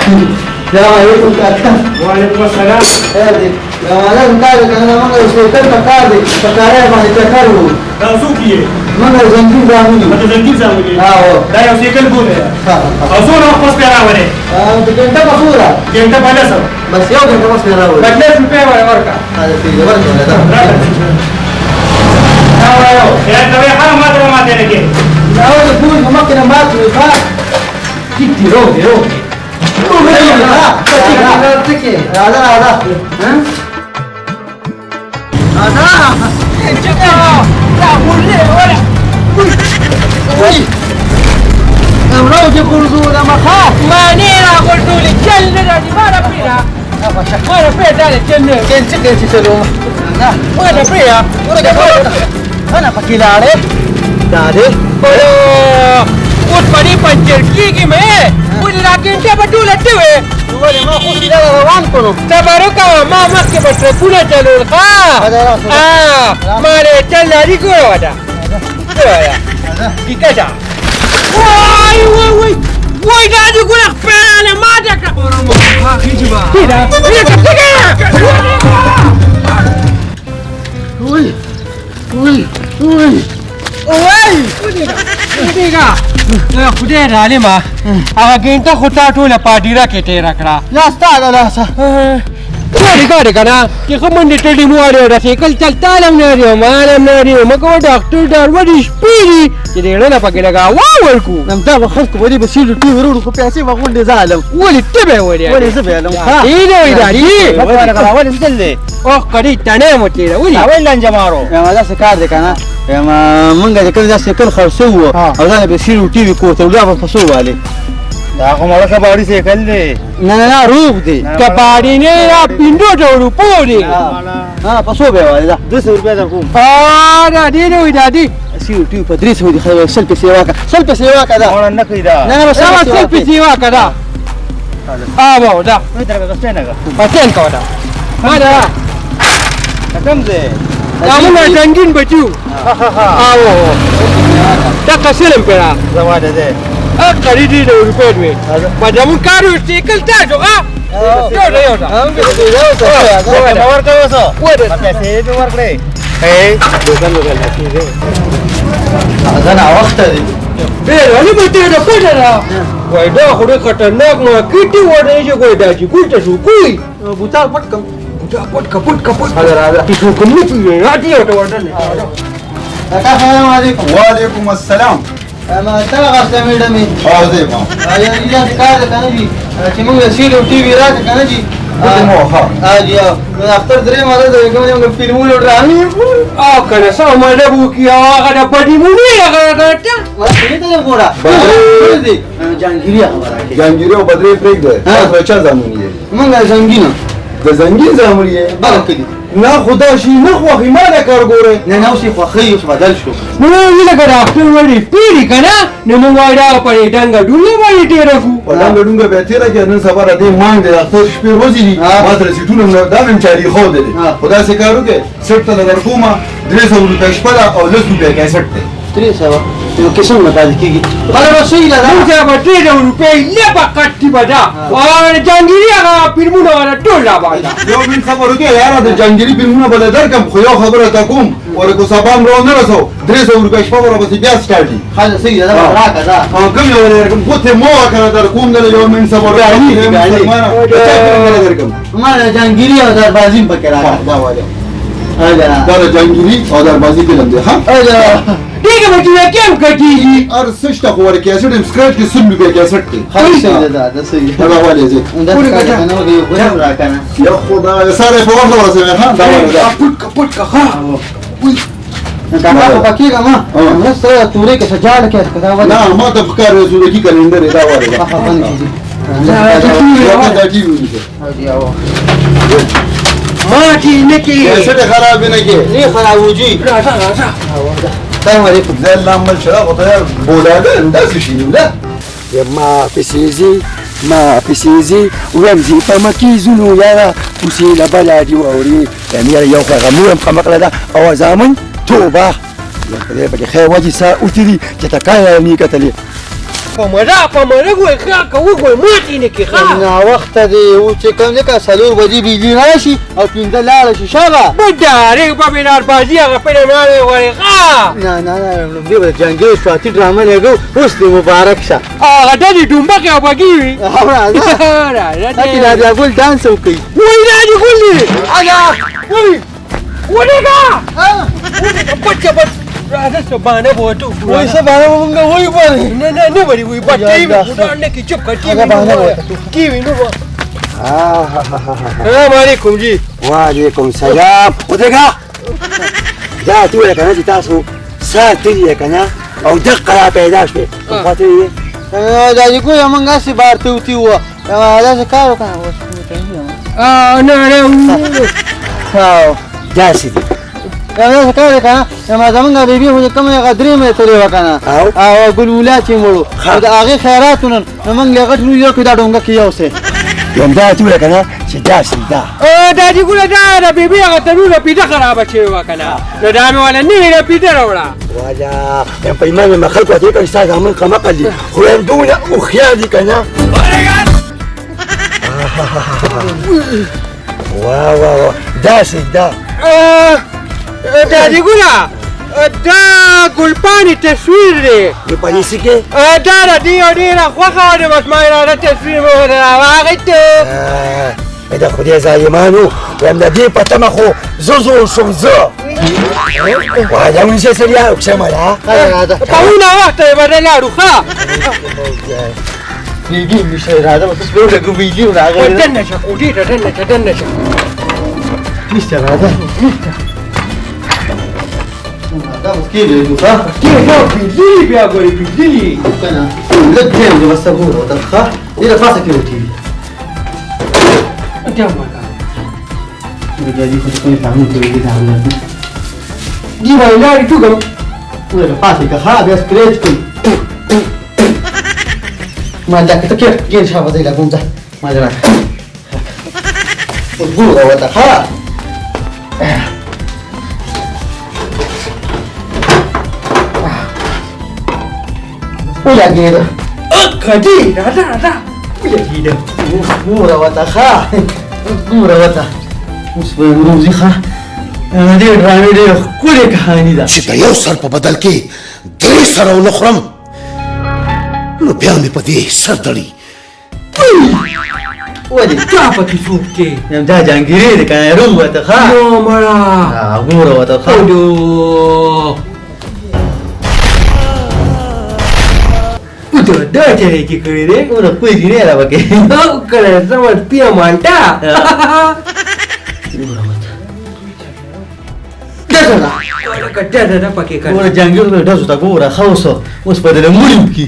السلام علیکم کاکا. وعلیکم السلام. خیر دی؟ زمانه کار دی کنه، موږ یو سایکل په کار دی، په کارۍ باندې چکر وو. دا څوک یې؟ موږ زنګین زامن یو. ته زنګین زامن یې؟ او. دا یو سایکل بوله. او څونه وخت پس بیا راولې؟ د ګنټه په څو ده؟ ګنټه په لس. بس یو ګنټه پس بیا راولې. بس 10 روپۍ ورکړه. ورکړه دا. دا وایو خیال کوې، هر ماته به ماته نه کې. دا د پوز په مخکې نه مات وي. ښه، ټیک دی، روغ دی، روغ دی. راځه راځه، راځه. وای، امرو چې ګورځو د مخه. ما نه راغورځولې، چل نه راځي. ما نه پرېږده، ما نه پرېږده، چل نه. کینچ کینچ چلو. ما نه پرېږده. انا پکې لاړې، دا دې. اوس په دې پنچر کېږي مې. ولې دا ګنټه به ټوله ته وې؟ ولې، ما خو سیده روان کړو. صبر وکوه، ما مخکې به ټرکونه چلول. ښه، ما دې چل لري. ګوره ده، ګوره ټیکه شه. وای وای وای وای، دا دې ګوره، خپله ماته کړه. کېده کېده. وای وای وای وای. ودېږه، خدای ظالمه، هغه ګنټه خو تا ټوله په هدیره کې تېره کړه. لا ستا د لاسه. ګاډي ګاډي که نه چې ښه منډې ټډې مو وهلې، د سایکل چل تاله هم نه لري او مال هم نه لري. مه کوه ډاکټر، ډاربه دې شپې دي چې د ړنه پکې لږه هوا ورکړو. همدا به خلکو به دې به سیلو ټي ورور خو پیسې به غونډې ظالم. ولې ته به ولې؟ ولې زه به علم؟ دې نه وایي دا دي. ولې څه چل دی؟ اوه کړي، تڼۍ مو تېره. ولې؟ ولې لانجه مارو؟ ما داسې کار دی که نه، مونږ چې کله دا سایکل خرڅوو او دا به سیلو ټي وي کور ته وړو، به په څو والي؟ دا خو مړه کباړي سایکل دی. نه نه نه، روغ دی. کباړي نه، دا 500 روپو دی. ها، په څو به والي دا؟ 200 روپۍ در کوم. دا دې نه وایي دا دي. سیلو ټي په 300 دی. خو 100 پیسې واکه، 100 پیسې واکه دا. مړه نه کوي دا. نه نه، بس 100 پیسې واکه دا. ها دا. وې درګه غسته نه. پسند کوه دا، ما دا. کوم ځای؟ دا موږ زنګین بچو. او دا قسلم پیرا. زما ده ده. اقری دې د روپۍ دوی په زمون کار یو سایکل تاسو ښه، یو ده، یو ده. هم به دې یو څه. ما ورکړې اوس پیسې به ورکړې. دوکان دوکان کیږي. ځنه وخت دی. ډېر ولې به ته د پټه ده وای، دا خو ډېر خطرناک مارکیټ دی. ورته چې کوی دا چې کوی ته شو کوی. بوتال پټ کم. بوتا پټ کا، پټ کا، پټ. راځه راځه. چې څوک نه پیږي راځي او ته ورته. کاکا، سلام علیکم. وعلیکم السلام. ما تا غاښه میډمې. او زه ما. یا یا کار ده کنه جی، چې موږ سیلو ټي وي راکړه کنه جی. مو ها. ها جی، نو اختر درې ماده د کوم موږ فلمونو ډرامې. او کنه سو مده بو کی هغه د پډی مونږ هغه ته. ما ته ګوره دې جانګيري خبره کې. جانګيري او بدرې پرېږده، تاسو چا زامن یې؟ موږ زنګین. د زنګین زامن یې؟ بغه کړي. نه خدا شي نه خوښي ما نه کار ګوره. نه نه، اوس یې خوښي، اوس بدل شو. نو لکه د اختر وړي پیری که نه، نو موږ وایو دا په دې ډنګه ډونګه باندې تېره کړو. په ډنګه ډونګه بیا تېره کړه. نن سبا د دې مانګ دی، د اختر شپې ورځې دي. ما سره سیټونه هم دا مې هم چالي خو دی. خو داسې کار وکړئ، سیټ ته در کومه 300 روپۍ شپه ده او 10 روپۍ کیسټ دی. 300 یو قسم نه پاتې کېږي، هله به صحیح ده. موږ سره به 300 روپۍ لپه کټي به دا او جانګیري هغه فلمونه والا ټول را باندې. یو منټ صبر وکړئ یاره، د جانګیري فلمونه به له درکم، خو یو خبره ته کوم، ورکو سبا هم را نه رسو، 300 روپۍ شپه به راپسې بیا سټارټ دي. ښه، صحیح ده، راکړه دا. او کوم یو درکم؟ ګوتې مو وکړه، در کوم دله. یو منټ صبر وکړئ مسلمانه، چا فلم دله درکم؟ ما د جانګیري او دربازي پکې راکړه. دا واله، دا د جانګیري او دربازي فلم دی. ها. دغه به چې کم کټیږي. هر څه شته، خو ورکه کیسټ هم سکرچ کې 100 روپۍ کیسټ دی. ښه، صحیح ده، دا صحیح ده. دا والے زه. دا کنه وګي غوړم راکنه. یا خدای، سره په وخت ورسېږه. ها، دا والے دا. پټ کا، پټ کا. ها. کاکا خو پکې ما مرسته تورې کې سجاړ کې دا نه، ما ته فکر وسو کی کلندر دا والے. دا خفن کیږي. دا ټي وي. ما چې نه کې. کیسټ خراب نه کې. نه خرابوږي. راځه راځه. السلام علیکم. زه الله مل شرا خو ته بولاګان داسې شي نه. ما پسې ځي، ما پسې ځي، ویم ځي په مکې ځونو یاره، کوڅې له بلا دي واوري. یاره، یو خو هغه مور هم قمقله ده او زامن، توبه یا خدای پکې خیر وجې سا اوتي دي چې ته کله نه کتلې. په مزه په مزه ګورې ښه که وګورې ماتې نه کړې ښه ناوخته دی اوس چې کوم دی که 4 بجې بجلي راشي او 5 لاړه شي شابه بس ډایرېکټ به بناربازي هغه فلم راوی غواړې ښه نه نه نه لومړی به جنګي سواتي ډرامه لګو اوس دې مبارک شه هغه ډلې ډومبکې او بګي وي راځه راځه هکې نادیا ګل ډانس وکړي وایي نادي ګل دی اګه وایي ولېږه ولېږه بچه بس راځه څه بانه به ورته وکړو وایي څه بانه به مونږ وایو باندې نه نه نه به وایي بس ټي وي خو نه کې چپ کړه ټي وي بانه به ورته ټي وي نو سلام علیکم جی وعلیکم سلام ودرېږه دا ته ووایه که نه چې تاسو ساه تللي یې که نه او دقه را پیدا شوې کوم خوا تللي یې دا دې ګوره موږ هسې بار ته وتي وو داسې کار وکړه نه نه داسې دي داسې کار دی که نه زمونږ بیبي خو چې کومه هغه 3 مې تللې وه که نه او ګل مولا چې مړو د هغې خیرات نن نو موږ له غټ لوی یو کړو دا ډونګه کې یو څه یم دا ته ووایه که نه چې داسې دا دا دې ګوره دا د بیبي هغه تنور پیده خرابه شوې وه که نه نو دا مې وله نوې رپیده راوړه والا یم په ایمان یم خلکو ته وکړه چې ستا زامن کمعقل دي خو یم دونه هوښیار دي که نه وا وا وا داسې دا دا دې ګوره دا ګلپاڼې تصویر دی نو په دې څه کې دا د دې یو ډېره خوښه وه بس ما یې راته تصویر مې ورته راواخیست د خدای ظالمانو وایم د دې په تمه خو زه زوړ شوم زه والا ونیسه سړیه سمه ده په ونه وخته یې به لاړو ښه بیبي مشه راځه اوس به ولګو بجلي راغلې دننه شه کوټې ته دننه شه دننه شه نشته راځه نشته دا اوس کېږي نو ښه کېږي بجلي بیا ګورې بجلي که نه لږ ټایم دی بس ګوره ورته ښه دې له پاسه کې وټي ټایم ورکړه دې خو کومې فهمي کوي دې دا دې وایي لارې ټوکم وله پاسه که ښه بیا سکرېچ کوي ما دا ته کې ګیر شابه دی لګوم ځه ما دې راکړه اوس ګوره ورته ښه ولګېده کدي راځه راځه ولګېده اوس ګوره ورته ښه اوس ګوره ورته اوس به یې وروځي ښه دې ډرامې ډېره ښکلې کهاني ده چې د یو سر په بدل کې 3 سره ونه خورم نو بیا مې په دې سر دړي ولې دا پکې څوک دی دا جهانګیري دی که نه روم ورته ښه نو مړه ګوره ورته ښه دا چرې کې کړی دی ګوره ښکلې جینۍ ده پکې او کله زما پیه مالټه ګوره ورته ډزه ده لکه ډزه ده پکې کړه ګوره جهانګیر ډزو ته ګوره ښه اوس اوس به دله مړي وکړي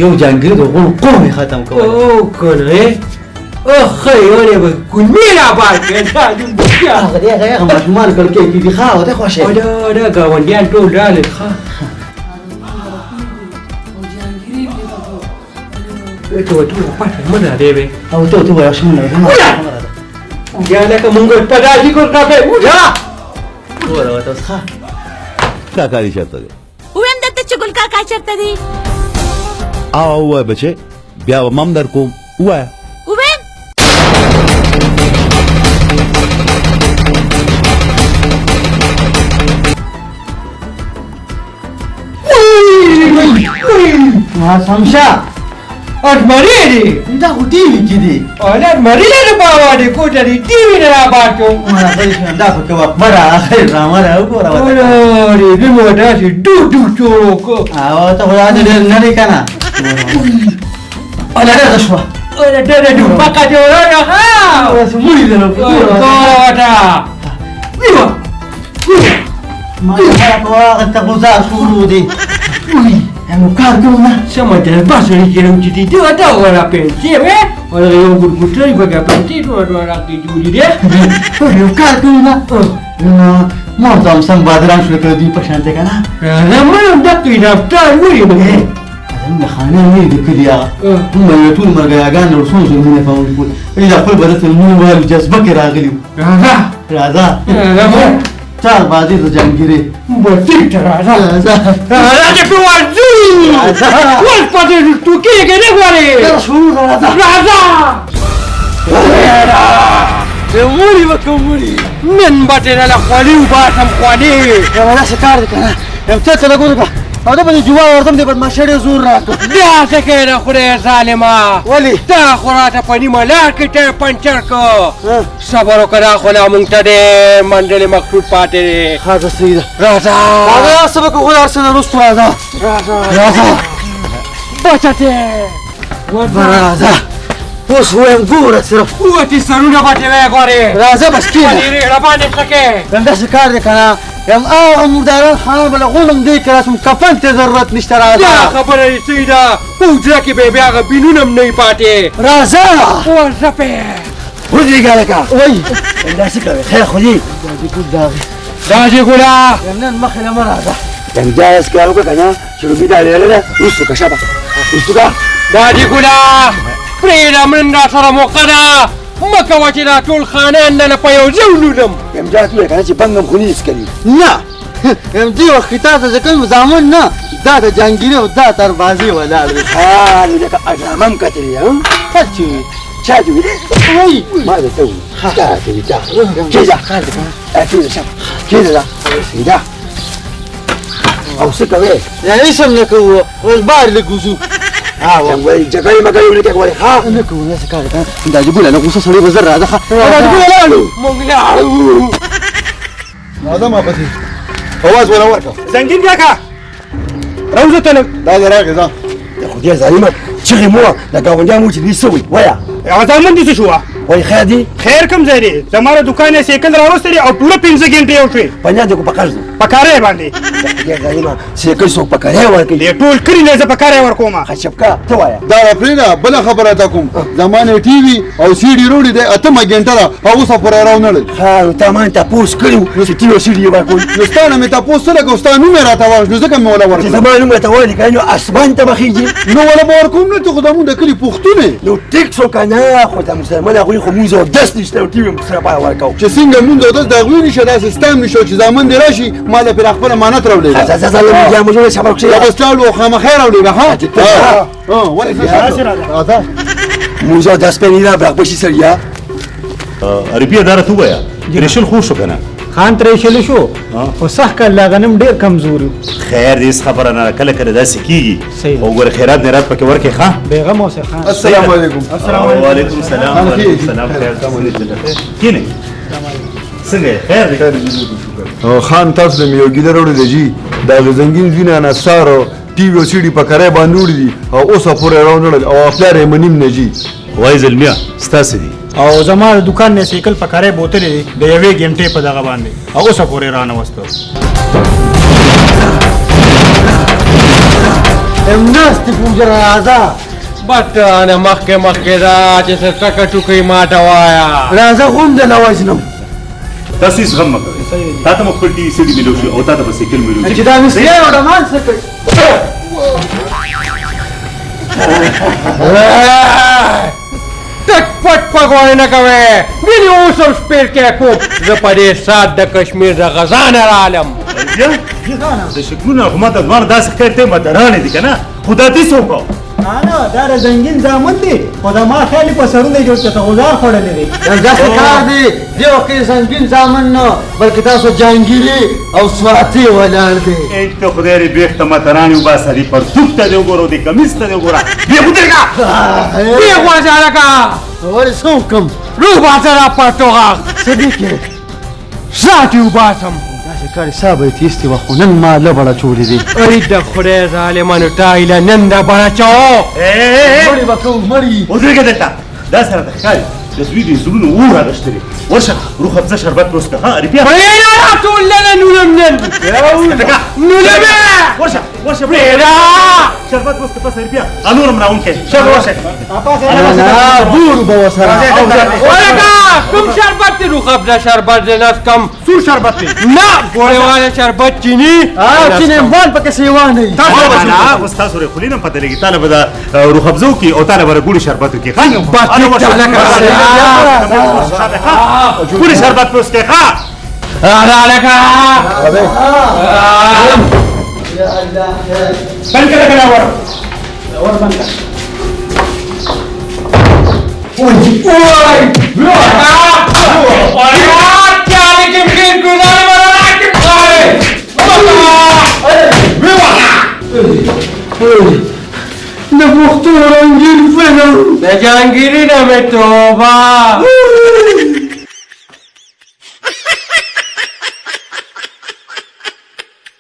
یو جهانګیر د غوړ قوم یې ختم کولی او که نه ښه یې به کلمې را بار کړې دا هغه دی هغه هغه ماشومان کړکۍ کې دي ښه ورته خوښ یې دا دا ګاونډیان ټول راغلل ښه ته ورته پټه مه راځې وې او ته ته وایه شمونه بیا لکه مونږ په داسې کور کاکې وځه ګوره ورته اوس ښه کاکا دې چېرته دی؟ ووایم درته چې ګل کاکا چېرته دی؟ او ووایه بچې بیا به مم در کوم ووایه ووایم ما سمشه ازمري دی دا خو ټي وي کې دی اولاد ازمري له باوا دی کوټه دی ټي وي نه رابار کړو دا خو کوه مړه اخر ډرامه را وګوره ورته دې مو داسې ډو ډو شروع کړو او ته خو داسې ډېر نری که نه ولا ډزه شوه ولا ډزه ډوپکه دې وروره ښه داسې مړي دی ګوره ورته ویوه ما هغه ته ګوزار شروع دی نو کار کوم نه سمه ده بس سړي کې راوچې دي دا دا ولا پنسې وې ولا یو ګوټ پکې پنسې ټول ټول راکې جوړې دي یو کار کوم نه ما ته هم سم بادران شو لکه دوی په شان دی که نه راځه مړه هم دقې دفتر ولې زموږ خانه نه د کلي هغه موږ یې ټول مرګیاګان له څو ظلمونه فهم کول دا خپل به دلته لمونځ وایو جذبه کې راغلي وو راځه راځه راځه چار بازي د جنګیرې ټیک ته راځه راځه چې ورځو اوس په دې ټوکېږي نه غواړې راځه راځه مړي به کوم مړي نن به ترې له خولې وباسم خولې داسې کار دی که نه یم څه څه لګولو که او دا په دې جوار ورځم دی بدمعاشي ډېر زور راکړ بیا څه کوې د خدای ظالمه ولې دا خو راته په نیمه لار کې ټایر پنچر کړ صبر وکړه دا خو لا موږ ته ډېر منزل مقصود پاتې دی ښه ده صحیح ده راځه راځه څه به کوو خو د هر څه نه وروسته راځه راځه راځه بچه دی راځه اوس وایم ګوره صرف وتې سرونه به ترې وغواړې راځه بس کښېنه په دې رېړه باندې څه کوې همداسې کار دی که نه یم هغه مرداران خانان به له غونډم دی که راسم کفن ته ضرورت نشته راځه دا خبره دې صحیح ده په حجره کې به بیا هغه بینونه هم نه وي پاتې راځه ورځه پې ودرېږه هلکه وایي همداسې کوې خیر خو دي دا دې ګله نن مخې له مه راځه همدا داسې کار وکړه که نه چې لومړي دا ویله ده وروسته که شبه وروسته که دا دې ګله پرېږده نن راسره موقع ده مه کوه چې دا ټول خانان دله په یو ځای ولولم همدا ته ووایه که نه چې بنګ هم خو نه دي څکلي نه همدې وخت کې تا ته چې کوم زامن نه دا د جنګیري او دا تر بازي ولاړ وي ها نو لکه اډرامه هم کتلې ده څه چې وي چا دې ویلي وایي ما درته وویل تا ته وي تا کښېږه کښېږه شه کښېږه دا سیده او څه کوې هېڅ هم نه کوو اوس بار لږ وځو وایي جګړې مګړې ونه کوي ښه نه کوو داسې کار دی دا دې ګله له غوسه سړی به زر راځه ښه دا دې ګله لاړو موږ لاړو راځه ما پسې اواز ولا ورکړه زنګین کاکا راوځه ته لږ دا دې راغی ځه د خدای ظالمه چغې مو د ګاونډیان مو چې دوی څه وایي وایه هغه زامن دې څه شوه وایي خیر دی خیر کوم ځای دی زما د دوکان یې سایکل راوستی دی او پوره 5 ګنټې وشوې پنجاب دې کو په قرض په کارۍ باندې د خدای ظالمه سایکل څوک په کرایه ورکوي دې ټول کلي له زه په کرایه ورکوم خشبکه ته وایه دا راپرېږده بله خبره تا کوم زما نه ټي وي او سي ډي روړي دی 8 ګنټه ده او اوسه پورې راونړل ښه نو تا ما نه تپوس کړی و چې ټي وي او سي ډي یې ورکول نو ستا نه مې تپوس څه لګو ستا نوم یې راته واخیست نو ځکه مې وله ورکړه چې زما نوم راته وایي که نو اسمان ته به خېژي نو وله به ورکوم نه ته خو زموږ د کلي پښتون یې نو ټیک شو که نه خو د مسلمان هغوی خو مونځ او دس نشته نو ټي وي هم څه لپاره ورکوو چې څنګه مونځ او دس د هغوی نشته داسې ستا هم نشته چې زامن دې راشي ما له پرې خپل امانت راولېږه ځه ځه ځه بیا موږ صبر وکړئ بس لاړو خامخا راولېږه ها ولې راځه مونځ او دس پې نه برابر شي سړیه عربي اداره ته ووایه ترېشل خو شو که نه خان ترېشل شو خو سږ کال لا غنم ډېر کمزور و خیر دې هېڅ خبره نه کله کله داسې کېږي او ګوره خیرات میرات پکې ورکړې ښه بېغمه اوسې خان السلام علیکم وعلیکم سلام وعلیکم سلام خیر کښېنئ څنګه یې خیر دی خان تاسو ته مې یو ګیله راوړې ده جي د هغې زنګین زوی نه نصار ټي وي او سي ډي په کرایه باندې وړي دي او اوسه پورې راونړل او پلار یې منیم نه جي وایي زلمیه ستاسې دي او زما د دوکان نه سایکل په کرایه بوتلی دی د یوې ګنټې په دغه باندې او اوسه پورې رانه وستو ناستې پوجا راځه بټانه مخکې مخکې ده چې څه ټکه ټوکې ماته وایه راځه غوم د نه وژنم تاسو هېڅ غم مه کوئ تا ته مو خپل ټي وي سي ډي میلو شي او تا ته به سایکل میلو شي چې دا مې سیاه او ډمان څه کوي ټک پټ پګوړې نه کوې وینې اوس هم شپېلکی کوم زه په دې ساعت د کشمیر د غزا نه رالم د شکلونه خو ما ته دواړه داسې ښکاري ته مدرانې دي که نه خو دا دې څه وکړو نه دا د زنګین زامن دي خو د ما خیال په سرونه یې ورته غوزار خوړلی دی داسې کار دی دې وخت کې زنګین زامن نه بلکې تاسو جهانګیري او سواتي ولاړ دی ته خدای دې بېخ ته مترانې وباسه دې پرتوګ ته دې وګوره دې کمیس ته دې وګوره بې ودرېږه بې غوږه هلکه ولې څه وکړم روح باسه دا پرتوغ څه دې کې ساتې وباسم داسې کار حساب یې تېستې وه خو نن ما لبړه چولې دی ای د خدای ظالمانو تا ایله نن د بړه چوو مړي به کوم مړي ودرېږه دلته داسې راته ښکاري د دوی د زړونو اور راغښتلی ورشه روح افزا شربت پروس که ها عربیه پرېږده دا ټول لنه نولم نن نولم ورشه ورشه پرېږده شربت پروس که پس عربیه انورم راونکی شربت ورشه نه ګورو به ورسره ولکه کوم شربت دی روح افزا شربت دی نس کم سور شربت دی نه ګوړې والا شربت چیني چیني وان پکې سیوا نه وي نه اوس تاسو رې خولې نه پته لګي تا له به د روح افزا وکړي او تا له به د ګوړې شربت وکړي ښه ګوړې شربت پوس کې ښه هلکه بند کړه کنه ور ور بند کړه. د پښتو رنګین فلم د جهانګیري نه مې توبه.